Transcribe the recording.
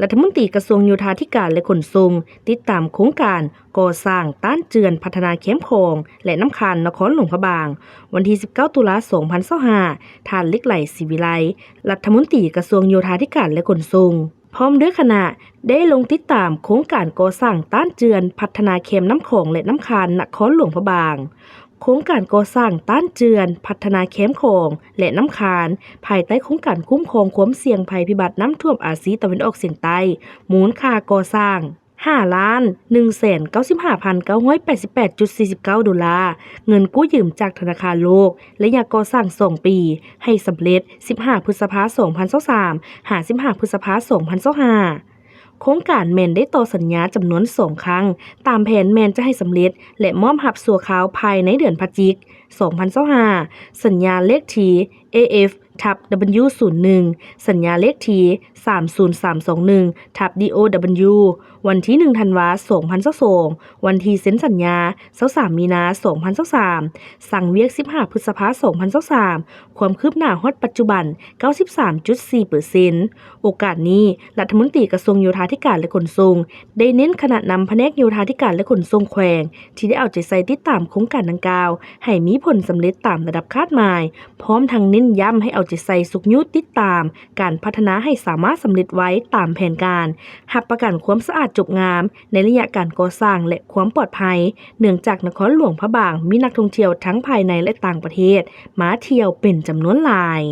ລັດຖະມົນຕີກະຊວງໂຍທາທິການ ແລະ ຂົນສົ່ງ ຕິດຕາມໂຄງການກໍ່ສ້າງຕ້ານເຈື່ອນພັດທະນາແຄມຂອງ ແລະ ນ້ຳຄານນະຄອນຫຼວງພະບາງ. ວັນທີສິບເກົ້າ ຕຸລາ ສອງພັນຊາວຫ້າ, ທ່ານ ເລັກໄຫຼ ສີວິໄລ, ລັດຖະມົນຕີກະຊວງໂຍທາທິການ ແລະ ຂົນສົ່ງ ພ້ອມດ້ວຍຄະນະ ໄດ້ລົງຕິດຕາມໂຄງການກໍ່ສ້າງຕ້ານເຈື່ອນພັດທະນາແຄມນ້ຳຂອງ ແລະ ນ້ຳຄານນະຄອນຫຼວງພະບາງ. ໂຄງການກໍ່ສ້າງຕ້ານເຈື່ອນພັດທະນາແຄມຂອງ ແລະ ນ້ຳຄານ ພາຍໃຕ້ໂຄງການຄຸ້ມຄອງຄວາມສ່ຽງໄພພິບັດນ້ຳຖ້ວມອາຊີຕາເວັນອອກສຽງໃຕ້ ມູນຄ່າກໍ່ສ້າງ ຫ້າລ້ານໜຶ່ງແສນເກົ້າສິບຫ້າພັນເກົ້າຮ້ອຍແປດສິບແປດຈຸດສີ່ສິບເກົ້າໂດລາ, ເງິນກູ້ຢືມຈາກທະນາຄານໂລກ, ໄລຍະກໍ່ສ້າງສອງປີ, ໃຫ້ສຳເລັດ ສິບຫ້າ ພຶດສະພາ ສອງພັນຊາວສາມ ຫາ ສິບຫ້າ ພຶດສະພາ ສອງພັນຊາວຫ້າ. ໂຄງການແມ່ນໄດ້ຕໍ່ສັນຍາຈຳນວນສອງຄັ້ງ, ຕາມແຜນແມ່ນຈະໃຫ້ສຳເລັດ ແລະ ມອບຮັບຊົ່ວຄາວພາຍໃນເດືອນພະຈິກ ສອງພັນຊາວຫ້າ, ສັນຍາເລກທີ ເອເອັຟ ທັບ ດັບເບິນຢູ ສູນໜຶ່ງ, ສັນຍາເລກທີ ສາມສູນສາມສອງໜຶ່ງ ທັບ ດີໂອດັບເບິນຢູ ວັນທີໜຶ່ງ ທັນວາ ສອງພັນຊາວສອງ, ວັນທີເຊັນສັນຍາ ຊາວສາມ ມີນາ ສອງພັນຊາວສາມ, ສັ່ງວຽກ ສິບຫ້າ ພຶດສະພາ ສອງພັນຊາວສາມ, ຄວາມຄືບໜ້າຮອດປັດຈຸບັນ ເກົ້າສິບສາມຈຸດສີ່ເປີເຊັນ. ໂອກາດນີ້, ລັດຖະມົນຕີກະຊວງໂຍທາທິການ ແລະ ຂົນສົ່ງ ໄດ້ເນັ້ນຄະນະນຳພະແນກໂຍທາທິການ ແລະ ຂົນສົ່ງແຂວງ ທີ່ໄດ້ເອົາໃຈໃສ່ຕິດຕາມໂຄງການດັ່ງກ່າວ ໃຫ້ມີຜົນສຳເລັດຕາມລະດັບຄາດໝາຍ, ພ້ອມທັງເນັ້ນຢ້ຳໃຫ້ເອົາໃຈໃສ່ຊຸກຍູ້ຕິດຕາມການພັດທະນາໃຫ້ສາມາດສຳເລັດໄວຕາມແຜນການ, ຮັບປະກັນຄວາມສະອາດຈົບງາມໃນໄລຍະການກໍ່ສ້າງ ແລະ ຄວາມປອດໄພ, ເນື່ອງຈາກນະຄອນຫຼວງພະບາງມີນັກທ່ອງທ່ຽວທັງພາຍໃນ ແລະ ຕ່າງປະເທດ ມາທ່ຽວເປັນຈຳນວນຫຼາຍ.